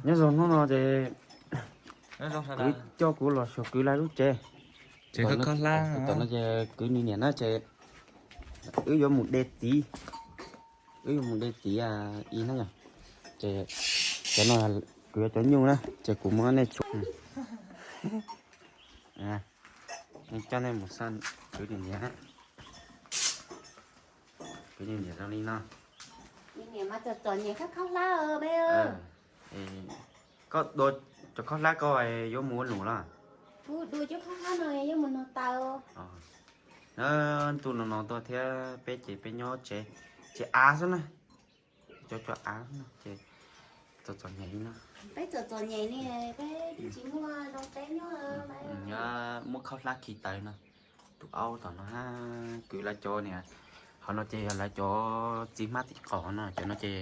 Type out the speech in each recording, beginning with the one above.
Nyob zoo hnub no ces kwv coj kuv los xyuas kwv lawv lub tsev. Tom no ces kwv nws niam na ces wb yuav mus de txiv, wb yuav mus de txiv i na yom. Ces cov no kwv cov nyuj na ces kuv muab nej tsuam, coj nej mus saib kwv nws niam, kwv nws niam zoo li no. Koj dua cov khaub hlab koj yuav mus ua num los? Ntu no no tuaj thiab peb ces peb nyob tsev, tsev av xwb na, cov cov av ces txom txom nyem li no. Peb txom txom nyem li, peb tsis muaj zoo teb nyob. Muab khaub hlab khi taws no, tus aub tom no, kwv lawv cov niam, hauv no ces yog lawv cov txiv hmab txiv qos no, cov no ces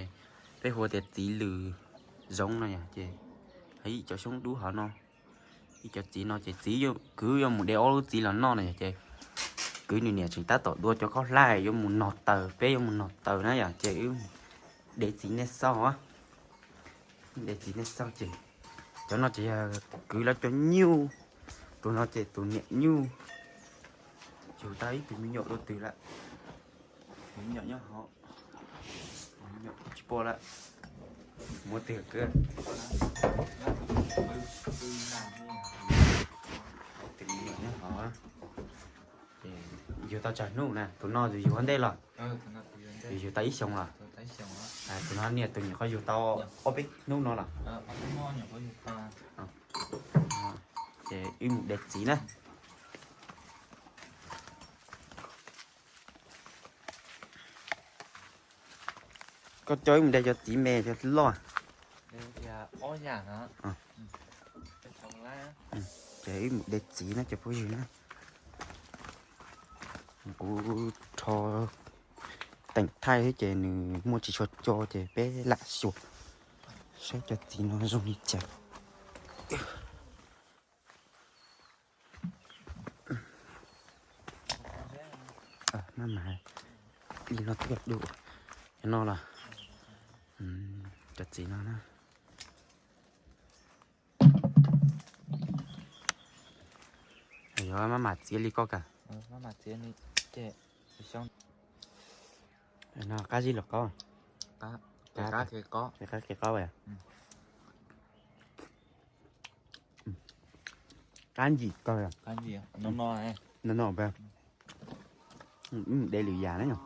peb hu tias txiv lws zoov no yom, ces ib cov xyoob dub hauv no, ib cov txiv no ces txiv, kwv yuav mus de ob lub txiv los noj no yom, ces kwv nws niam tseem tab tom dua cov khaub hlab yuav mus nog taws, peb yuav mus nog taws na yom, ces wb de txiv nej xauj, de txiv nej xauj ces cov no ces yog kwv lawv cov nyuj, tus no ces tus niam nyuj. Yug tau ib tug me nyuam dua twg lawm, me nyuam nyob hauv, me nyuam tsis pom lawm, muab twg kawg. Tus me nyuam nyob hauv, yug tau tsawg hnub na, tus no yug ua ntej los? Yug tau ib xyoos los? Tus no niam tus nyuam qhuav yug tau ob peb hnub no los? Ces wb mus de txiv na. Koj coj wb mus de cov txiv me cov loj? Ces wb mus de txiv na cov phooj ywg na. Kuv rho teem thaij thiab ces nws muaj tsis tshua co ces peb lam xyuas saib cov txiv no zoo li cas. Maj mam li no thiaj du. Cov no los, cov txiv no na. Yog maj mam txiav li koj kawg. No qab zib los qaub? Qab kev qaub. Qab ntsim kawg. No no, de lwm yam na yom.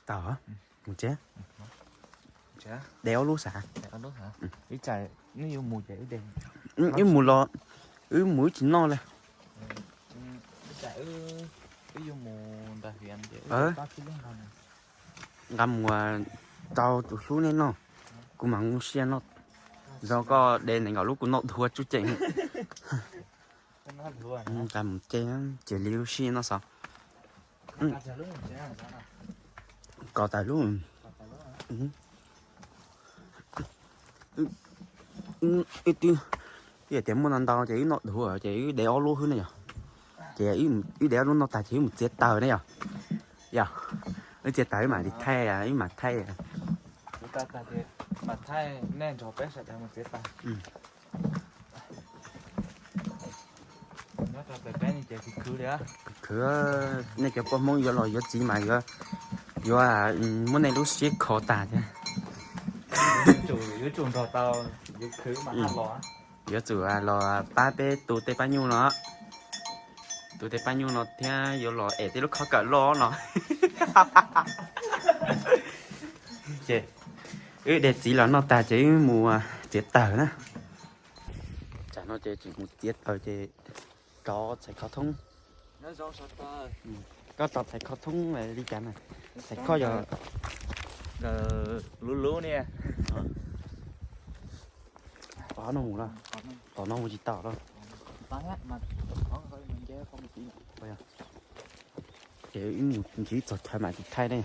Tau, mus tsev. De ob lub xav. Wb mus los, wb mus wb tsis noj li. Nqa mus rau tus hlub nej noj, kuv mam mus ua siab noj. Zog koj de nees nkaum lub kuv noj dhuav tsuj ceem. Nqa mus ces cia li ua siab noj xwb. Kos tas lub. Wb twb, wb tias muaj ntau ntau ces wb noj dhuav ces wb de ob lub xwb ne yom. Ces wb de ob lub noj tag ces wb mus txiav taws ne yom. Yog, wb txiav taws wb mam li thaij, wb mam thaij. Khwv, nej cov poj Hmoob yuav los yuav txiv mas yuav, yuav muab nej lub siab kho tas thiab. Yuav tsum los pab peb tu tej paj nyuj no, tu tej paj nyuj no thiab yuav los es tej lub khob kawm loj no. Ces wb de txiv los noj tag ces wb mus txiav taws na. Tsam no ces tseem mus txiav taws ces rov txhais khov thoob. Koj rov txhais khov thoob li cas na? Txhais khov yog lub lub ni. Tom no mus los? Tom no mus tsis tau los? Ces wb mus ntsib txog chaw mam tsis thaij ne.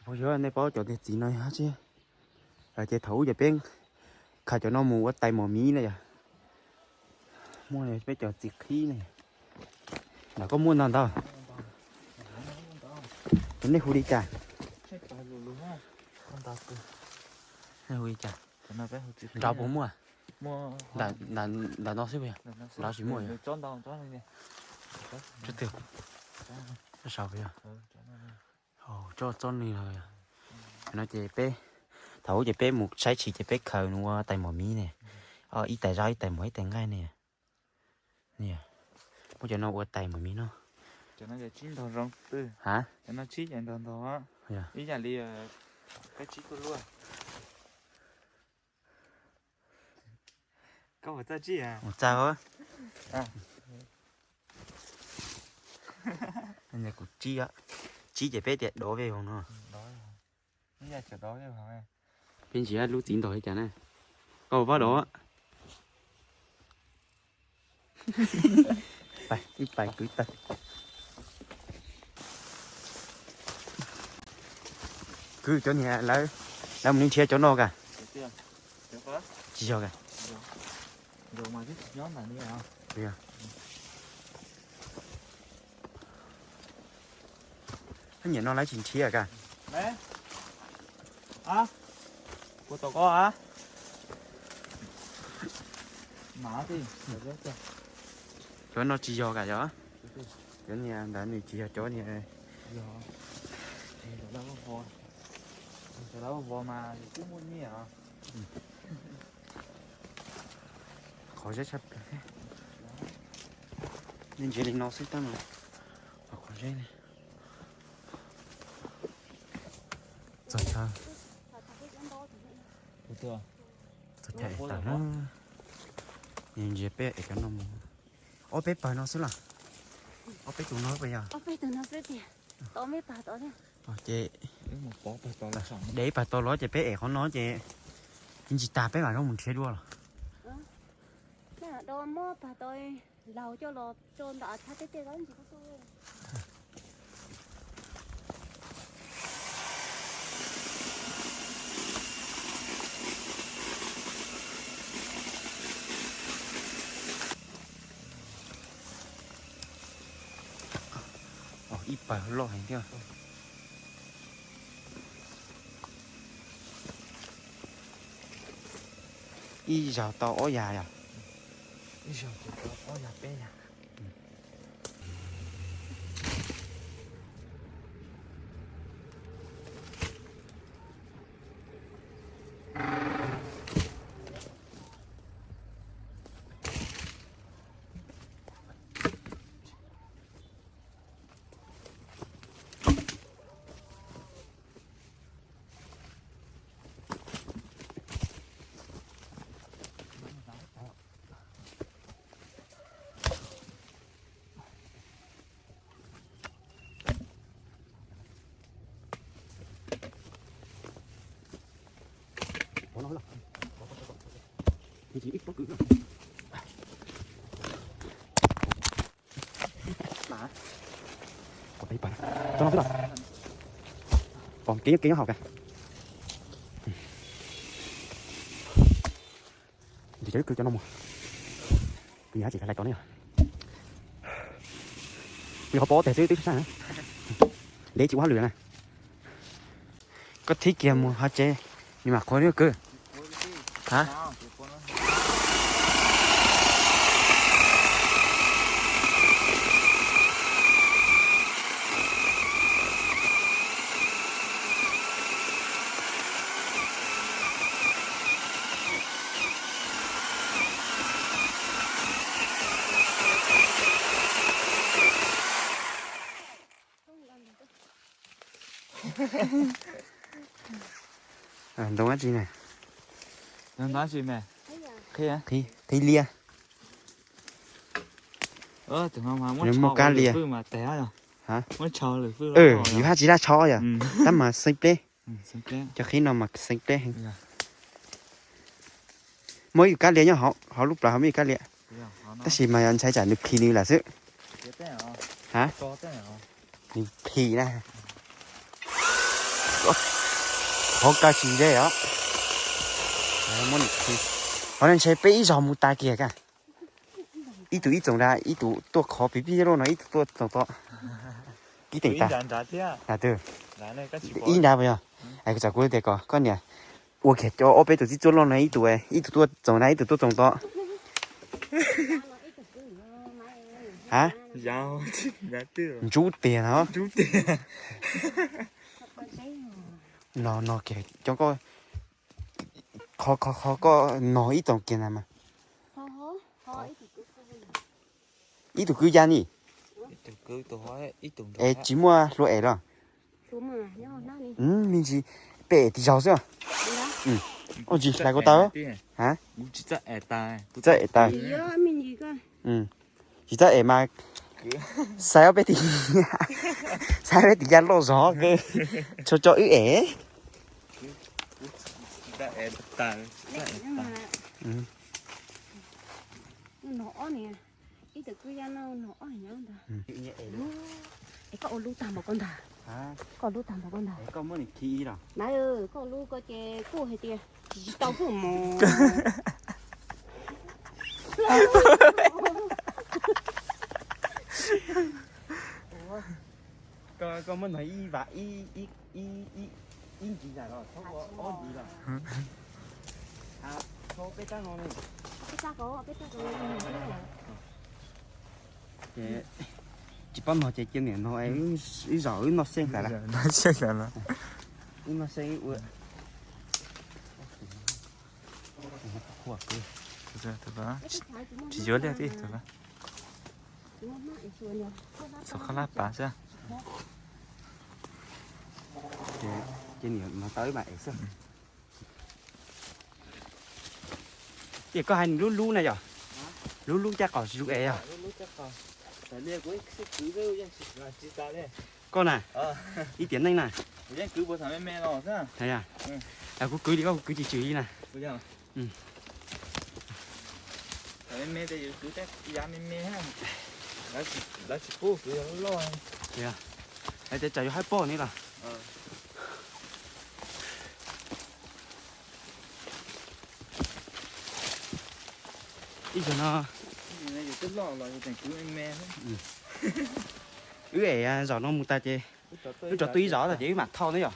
Puas yog nej paub cov niag txiv no yog tsi? Ces thaum ub ces peb khaws cov no mus ua tais mos miv na yog. Muaj peb cov txiv qhib ne. Ntawm koj muaj ntau ntau. Ces nej hu li cas? Nej hu li cas? Nrad puas muaj? Ntawm no xwb puas yog? Nrad tsis muaj yog? Tsob twg? Tsob saud puas yog? Tsob txob ni no. No ces peb, thaum ub ces peb mus saib tshis ces peb khaws mus ua tais mos miv ne. Ib tais zaub, ib tais mov, ib tais nqaij ne. Muab cov no ua tais mos miv no. Ha? Ib yam li koj tsib tuaj luaj. Koj puas txawj tsib? Mus txawj. Kuv tsib, tsib ces peb tias dov vej voog no. Peb ntsia lub txiv ntog li cas na. Koj puas paub dov? Ib pais kwv tawg. Kwv cov niag lawv, lawv mus nrhiav cov no ka. Tsis yog ka. Nyiam no lawv tsis nrhiav ka. Cov no tsis yog ka yog. Cov niag ntawd nws tsis yog cov niag. Qhov zeb tshaj plaws. Nej ntsia li no xwb tab mas qhov zeb ne. Txog chaw, txog chaw es tawm na. Ntsia peb es cov no mus. Ob peb pawg no xwb los? Ob peb tus no puas yog? Ces de ib pawg tau los ces peb es qhov no ces ntsis tas peb mam li mus nrhiav dua los? Ib pawg loj heev thiab. Ib zaug tau ob yas yom? Ib zaug tau ob yas peb yas. Pom kev nyob, kev nyob hauv kag. Ces cov ib kws cov no mus, kuv nyuam qhuav tsis hlais tau ne yog. Kuv nyuam qhuav pov teg xwb twb sab sab na. Ntev tsis ua hauj lwm na. Koj thib kiag mus hauv tsev, nws mam qhuav kwv. Ha? Ntoo dab tsi ne? Qhib liab. Muaj kab lias. Yus haj tsis dab tsho yom, tab mas xeeb pleb. Cov qhib no mas xeeb pleb heev. Muaj ib yam kab lias nyob hauv lub plawv hauv, muaj ib yam kab lias. Tab sis mas yog ntshai tsam nws khi nws lawm xwb. Ha? Nws phim na. Qhov kab tsis ze os. Muab nws phim. Qhov no ntshe peb ib zaug mus tas kiag ka. Ib tug ib txoos nrad, ib tug tuaj qhov pim pib loj no, ib tug tuaj txoos to. Ib teem tas. Ib nrad puas yog? Kuv tsam kuv tias kom koj niam ua kiag cov ob peb tug txib txuaj loj no, ib tug, ib tug tuaj txoos nrad, ib tug tuaj txoos to. Ha? Ntsub tiag no. No no kiag cov koj, qhov qhov qhov koj no ib txoos kiag ntag mas. Ib tug kwv ya ni. Es tsis muaj hlua es los? Me ntsis peb es tis zaug xwb. Ua tsis hlais ko taw. Tsis txawj es tas. Tsis txawj es mas xaiv ob peb tis, xaiv peb tis ya loj zog, tso tso wb es. Ib tug kwv ya no no ob nyob ntag. Es koj ua lub tag npaum koj ntag. Koj lub tag npaum koj ntag. Mas koj lub ko ces kuj hais tias tsis tau kuj mus. Koj muab ntog ib vam ib ncig zam los txhob ua ob ncig los. Txhob peb rab no ne. Tsis paub nog ces cia niam nog, wb zaum wb noj xyeej tas lawm. Wb noj xyeej ua. Tsis yuav liaj tij. Txog qhov lab pav xwb. Ces niam no tau ib mam es xwb. Tias koj hais nws lub lub na yom? Lub lub caj qaum tsis zoo es yog? Koj na, ib tiam neej na. Kuv kwv li koj, kuv kwv tsis tswm li na. Hais tias tsam yuav haib poj ni los. Ib zaug no, wb es zaum no mus tas ces wb rov tuaj ib zaug tas ces wb mam thauj na yom.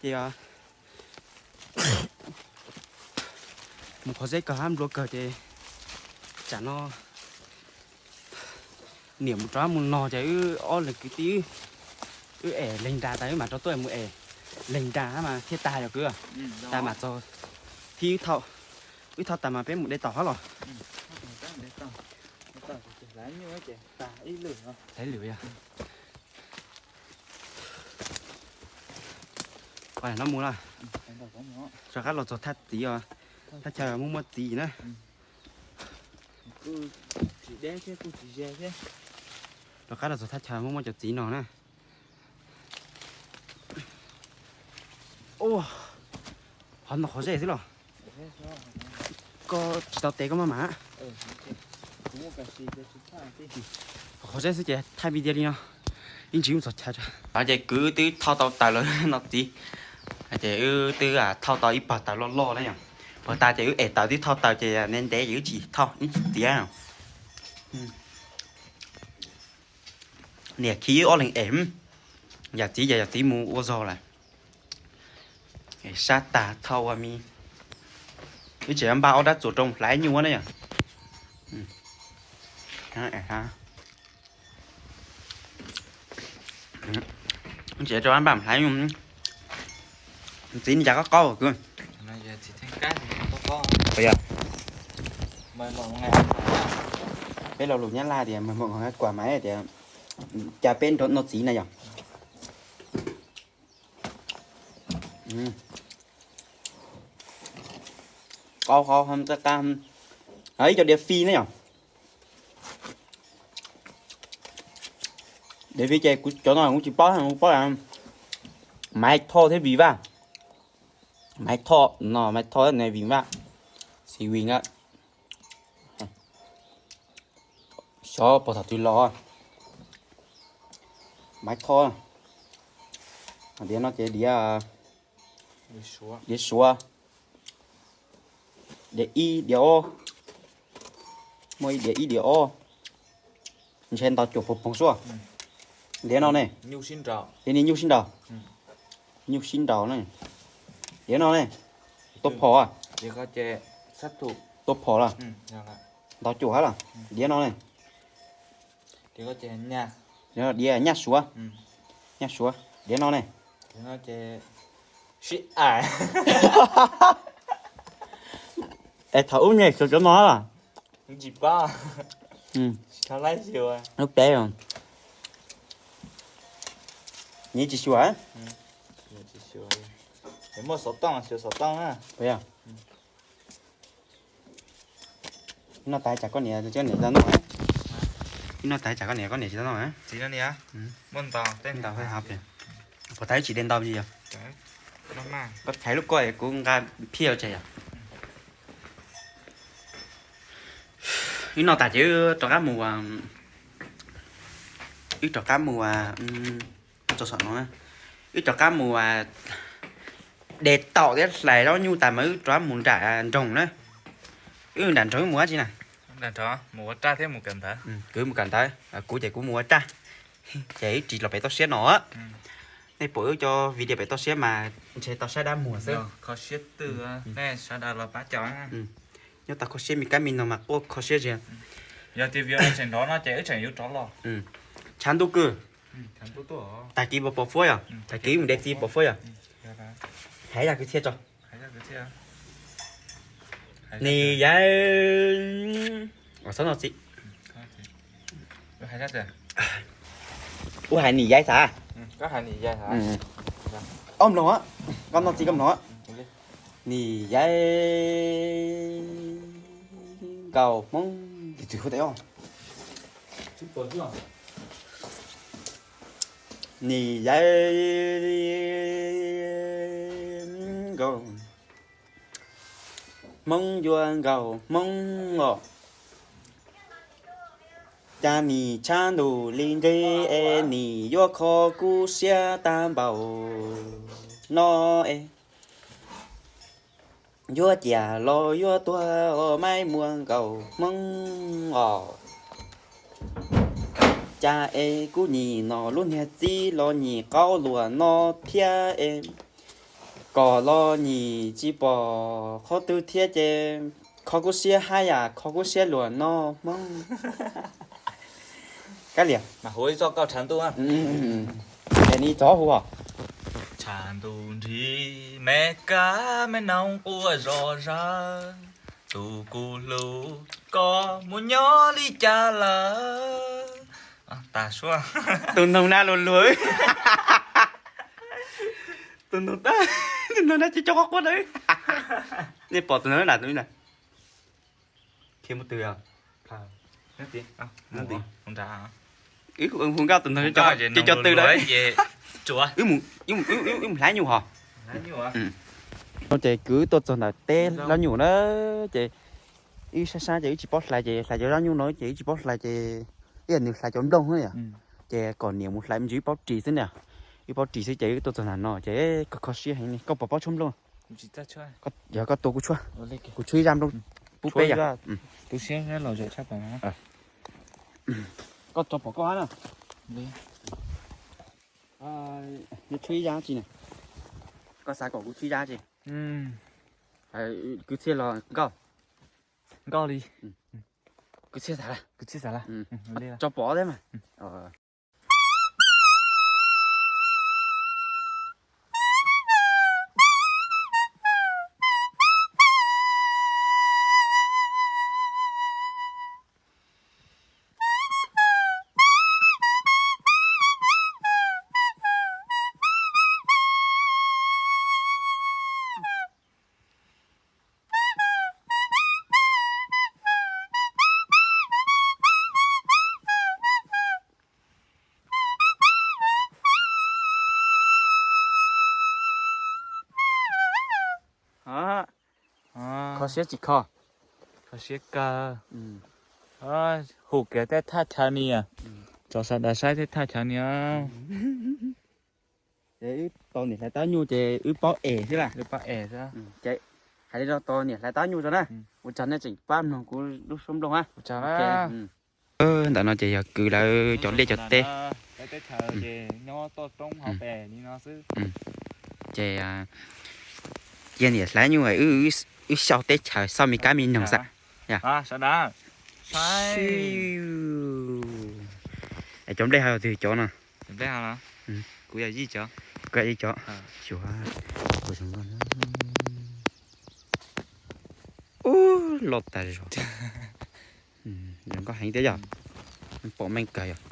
Ces mus qhov zeb kawg hab nplua kawg ces tsam no niam mus rov mus no ces wb ob leeg kwv tij wb es leeg nra tas wb mam rov tuaj mus es leeg nra mas thiaj tag yog kwv. Tas mam txog thib wb thauj, wb thauj tas mas peb mus de tau hab los. Hlais lwm yog. Qhov no mus na, rov qab los txog thaj txiv os, thaj chaw muaj muaj txiv na. Rov qab los txog thaj chaw muaj muaj cov txiv no na. Qhov no qhov zeb xwb los? Koj tsis tau tes koj maj mam. Qhov zeb xwb ces thaij video li no, ib ntsis mus txog chaw. Ces kwv twb thauj tau taws lawm no txiv, ces wb twb thauj tau ib pawg taws loj loj na yom. Pawg tas ces wb es taws twb thauj taws ces ntev ntev ces wb tsis thauj wb tsis txiav. Niam khi wb ob leeg es, yawm txiv ces yawm txiv mus ua zog lawm. Sab tag thauj ua mi. Wb tseem npaj ob rab txuas rau hlais nyuj na yom. Wb tseem rau npaj hlais nyuj. Txiv, nws cas qaub qaub kwv? Peb lo lus Nyab Laj tias mời mọi người ăn quà, mas tias cas peb nrog noj txiv na yom. Qaub qaub, ib co diav fi na yom. Diav fi ces kuv cov no kuv tsis paub, kuv paub maiv thoj thiab vim vaj. Maiv thoj no, maiv thoj ne vim vaj. Xis vim a. Xyov puas thaum twg los. Maiv Thoj. Diav no ces diav, diav Suav, diav ib diav ob, muaj ib diav ib diav ob, ntshe ntau cuam poog poog xwb. Diav no ne, diav ni nyuj sib nraus, nyuj sib nraus ne. Diav no ne, tua phom, tua phom lawm, ntau cuam hab lawm. Diav no ne, diav nyaj Suav, nyaj Suav. Diav no ne, es thaum ub nyaj Suav cov no hab lawm. Lub peb, nws tsis xyuas. Ib no tas tsam koj niam, koj niam tsis tau noj. Ib no tas tsam koj niam, koj niam tsis tau noj. Puas tas wb tsis de ntau li yog? Koj thaiv lub ko es kuv nqa phiaj tseg yog. Wb noj tas ces wb rov qab mus, wb rov qab mus, tso saum no, wb rov qab mus de taum thiab hlais zaub nyuj tas mas wb rov qab mus nram nroog na. Wb nram nroog wb mus dab tsi na? Mus ua raj thiab mus kawm ntawv. Kuv mus kawm ntawv, kuv ces kuv mus ua raj, ces wb ris los pem toj siab no. Nej pom wb cov video pem toj siab mas ntshe tau saib dab muag xwb. Nyob tau kho siab me kab me noog mas quaj kho siab zias. Yog tias view no tseem nrov no ces wb tseem yuav rov los. Tshav ntuj kawg. Tag kis pos pos fuab yog, tag kis mus de txiv pos fuab yog. Hais zaj kwv txhiaj tso. Nim yaiv, txhob no txiv. Ua hais nim yaiv xav. Ob mloog, koj no txiv koj mloog. Nim yaiv nkaus Hmoob, nim yaiv nkaus Hmoob yuav nkaus Hmoob os. Cas nim tshav ntuj li nqig es nim yuav kho kuv siab tag npaum no es. Yuav ciaj los yuav tuag os, maib muaj nkaus Hmoob os. Cas es kuv nim no lub niag txiv los nim qaub luam no thiab es, kom los nim tsis pom qhov twg thiab ces kho kuv siab hab yam kho kuv siab luam no Hmoob. Kab liam. Es nim txov hu os. Tshav ntuj nrig me kab me noog quaj zom zaws, tus kuv hlub koj mus nyob li cas lawm. Tus noog na luag luag. Tus noog, tus noog na tsis cov qhov quaj na. Nej pom tus noog na, tus na. Khiav mus twg os? Hu nkauj tus noog cov twg lawm. Wb mus hlais nyuj hos. No ces kwv tuaj txog ntawm teb hlais nyuj na, ces wb sab sab ces wb tsis paub hlais ces hlais cov zaub nyuj no ces wb tsis paub hlais ces ib yam nws hlais cov nplooj na yom. Ces kom niam mus hlais me ntsis wb paub ris xwb na. Wb paub ris xwb ces wb tuaj txog ntawm no ces kho kho siab heev li. Koj puas paub tshuab nplooj? Yog koj tua kuv tshuab, kuv tshuab ib zaj nplooj pub peb yom. Koj tso pom koj hab na. Yuav tshuab ib zaj tsi na? Koj xav kom kuv tshuab ib zaj tsi? Kwv txhiaj los nkauj? Nkauj li. Kwv txhiaj xav lawm. Tso pom thiab mas. Kho siab tsis kho? Kho siab kawg. Hu kiag tej thaj chaw ni. Los sawv daws saib thiab thaj chaw ni. Ces wb tau niam hlais tab nyuj ces wb paub es xwb las. Wb paub es xwb. Ces hais li no, tau niam hlais tab nyuj rau na. Ua tsaug nej tseem pab mloog kuv lub suab nplooj na. Ntawm no ces yog kwv lawv cov liaj cov teb. Teb chaws ces nyob toj roob hauv pes li no xwb. Ces cia niam hlais nyuj, wb xauj teb chaws, xauj me kab me noog xwb. Sawv daws, es cov nplej hov yog twg cov no? Kuv yog Yij cov. Kuv yog Yij cov. Xyuas, ua zoo nkauj, loj tas zog. Zoo nkauj heev thiab yog, pom meej kawg yog.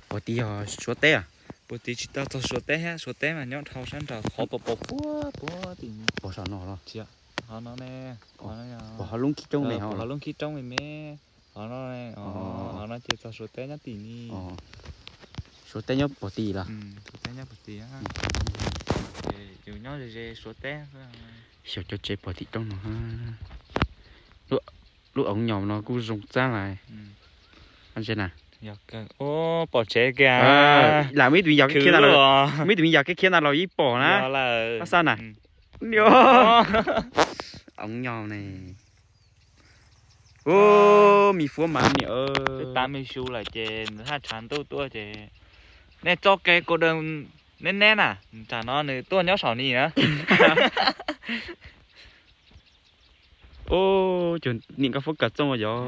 Puag tid yog Suav teb a? Puag tid tsis tau txog Suav teb thiab, Suav teb mas nyob dhau sab nraud qhov pos pos puag puag tim no. Pos saum no los? Qhov no ne, pos ho lub nkhib roob me, ho lub nkhib roob me me. Qhov no, qhov no ces txog Suav teb nyob tim ni. Suav teb nyob puag tid los? Suav teb nyob puag tid. Ces yus nyob ze ze Suav teb. Xyov cov tsev puag tim roob no. Lub, lub oov nyos no kuj zoo txab lais. Ntse na. Pom tsev kiag. Lam muaj ib tug me yos, muaj ib tug me yos kev khiav ntawd los yeej pom na. Pab xab na. Oov nyos ne. Me fuab mas niam. Twb tav me xyu lawm ces nws haj tshav ntuj tuaj ces nej tso kev kau daws neb neb na, tsam no nws tuaj nyob saum ni na. Ub, cov niam nkauj fuab kaw txooj yog.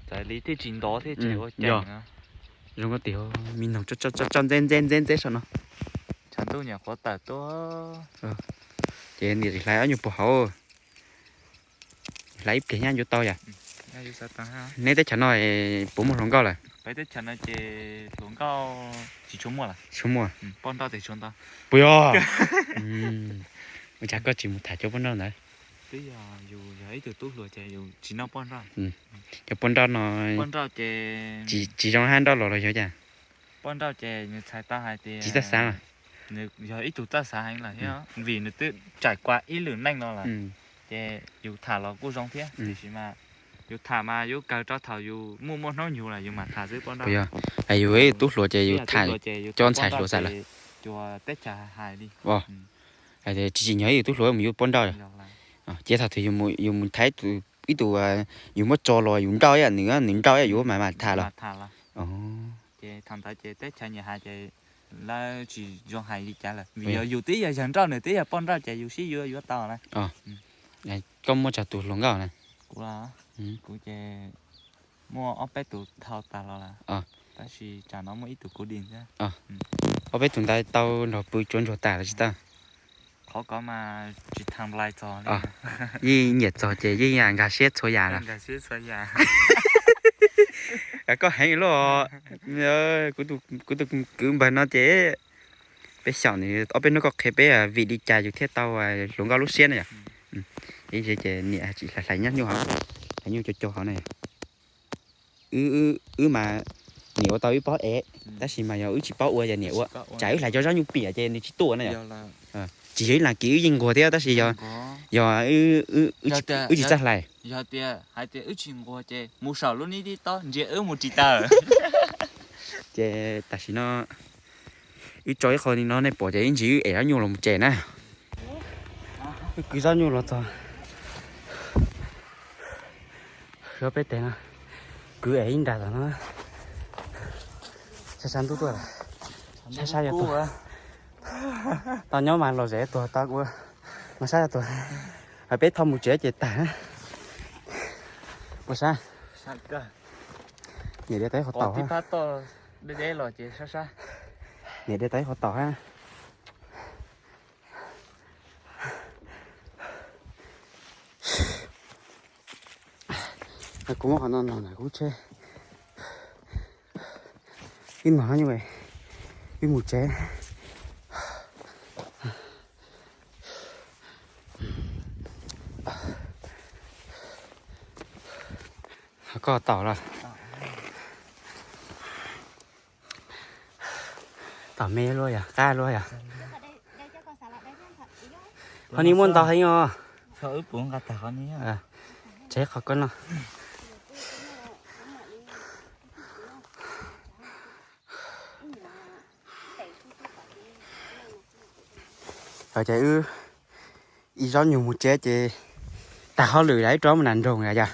Txawm li thiaj tsis ntov thiab ces ua cas. Zoo nkauj tiag, me noog tso ntxeb ntxeb ntxeb ntxeb saum no. Tshav ntuj nyuam qhuav tawm tuaj. Ces niam tsis hlais ob nyuag puag hauv. Hlais ib pliag nyab yuav tau yom. Neb teb chaws no puas muaj hluas nkauj lawm? Peb teb chaws no ces hluas nkauj tsis tshua muaj lawm. Tsis tshua muaj. Poj nrauj ces tshua ntau. Puas yog? Ua cas koj tsis mus tham cov poj nrauj ntawd? Twb yog yus yog ib tug tub hluas ces yus tsis noj poj nrauj. Cov poj nrauj no, poj nrauj ces tsis zoo hab nrauj los los yog cas? Poj nrauj ces nws txhais tau hais tias tsis txawj xav los? Nws yog ib tug txawj xav heev lawm thiab, vim nws twb trải qua ib lwm neej no lawm. Ces yus tham los kuj zoo thiab, tiam sis mas yus tham mas yus kawg rau thaum yus muaj muaj hnub nyoog lawm yus mam tham xwb poj nrauj. Yog, yus ib tug tub hluas ces yus tham cov ntxhais hluas xav lawm. Cov teb chaws hais li. Tsis tsim nyog ib tug tub hluas mus yuav poj nrauj. Ces thaum twg yus mus tham ib tug, yus muab tso los yus nrauj ib yam nws, nws nrauj ib yam yus mas mam tham los. Ces thaum ntawd ces teb chaws nyiam hais ces lawv tsis zoo hais li cas lawm, vim yog yus twb yog yawg nrauj nws twb yog poj nrauj ces yus sib yuav yuav tau na. Koj muaj tsawg tus hluas nkauj na? Kuv los? Kuv ces muaj ob peb tus dhau tas los lawm, tab sis tsam no muaj ib tug kuv dim thiab. Ob peb tus ntawd tau nrog pw tsuav ntsuag tas los tsis tau? Qhov ko mas tsis tham nplai txog li. Yeej nyiam txog ces yeej nkag siab txhua yam los? Nkag siab txhua yam. Koj heev luaj. Kuv tus kwv npawg no ces peb xyaum nws ob peb hnub koj qhia peb vim li cas yus thiaj tau hluas nkauj lub siab na yom. Ib ces niam tsis hlais hlais nyab nyuj hov, hlais nyuj cov cov hov na yom. Wb mas niam ua tau wb paub ev, tab sis mas yog wb tsis paub ua yog niam ua, tsam wb hlais cov zaub nyuj piam ces nws tsis tuaj na yom. Tsis yog ib las kis wb yeej nquag thiab tab sis yog, yog wb tsis txawj hlais. Yog tias hais tias wb tsis nquag ces mus saum lub nib tib tob ntsia wb mus tsis taw. Ces tam sim no wb tso ib qho li no nej pom ces ib ntsis wb ev zaub nyuj los mus tsev na. Wb kwv zaub nyuj los txog peb teg no, kwv ev ib nrag tom no. Sab sab ntub tuaj, sab sab yog tuaj. Tau nyob mas los zem tuag tau kuv, mas sab yog tuag. Peb thauj mus tsev ces tag. Ua sab. Niam de tau ib qhov taum. Niam de tau ib qhov taum hab. Kuv muab qhov no no na kuv tsheb. Wb no, wb mus tsev. Koj taum los? Taum me luaj yog qab luaj yog. Qhov ni muaj ntau heev os. Teb qhov koj noj. Ces wb ib zaub nyuag mus tsev ces tag hauj lwm lawm, wb rov mus nram nroog lawm yog.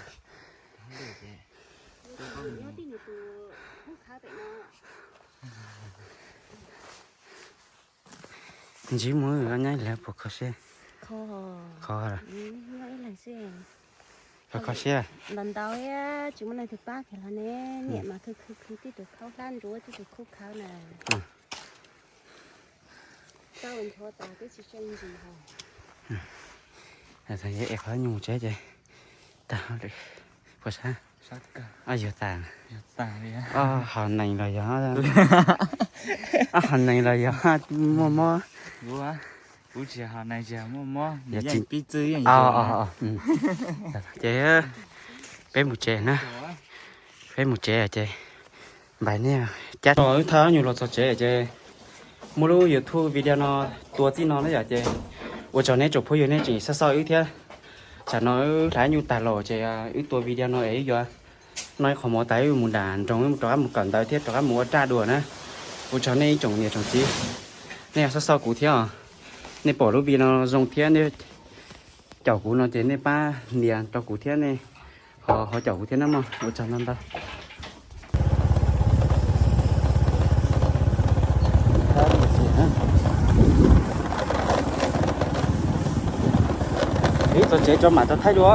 Ntsib mus nyob ib leeg puas kho siab? Kho, kho siab. Ntau ntau tsis muaj leej twg pab kiag los ne, niam mas khwv khwv khwv tib tug khaub hlab ntsuav tib tug khaub khawv na. Es qhov nyuag tsev ces tag lawm, puas sab? Yuag tas, ob hom nees los yog, ob hom nees los yog muaj mob. Ces peb mus tsev na, peb mus tsev ces npais nej cab. Wb thauj nyuag los txog tsev ces muab lub YouTube video no tua txij no na yom. Ces ua tsaug nej tsoom phooj ywg nej tseem xab xauj wb thiab. Tsam no wb hlais nyuj tag los ces wb tua video no es wb yuav noj ib qho mov tas wb mus nram nroog, wb rov qab mus kawm ntawv thiab rov qab mus ua raj dua na. Ua tsaug nej ib tsoom niam tsoom txiv, nej xab xauj kuv thiab os. Nej pom lub video no zoo thiab nej caum kuv no ces nej pab nias rau kuv thiab nej ho ho caum kuv thiab na mog. Ua tsaug ntau ntau. Wb txog tsev tso mam tau thaij dua.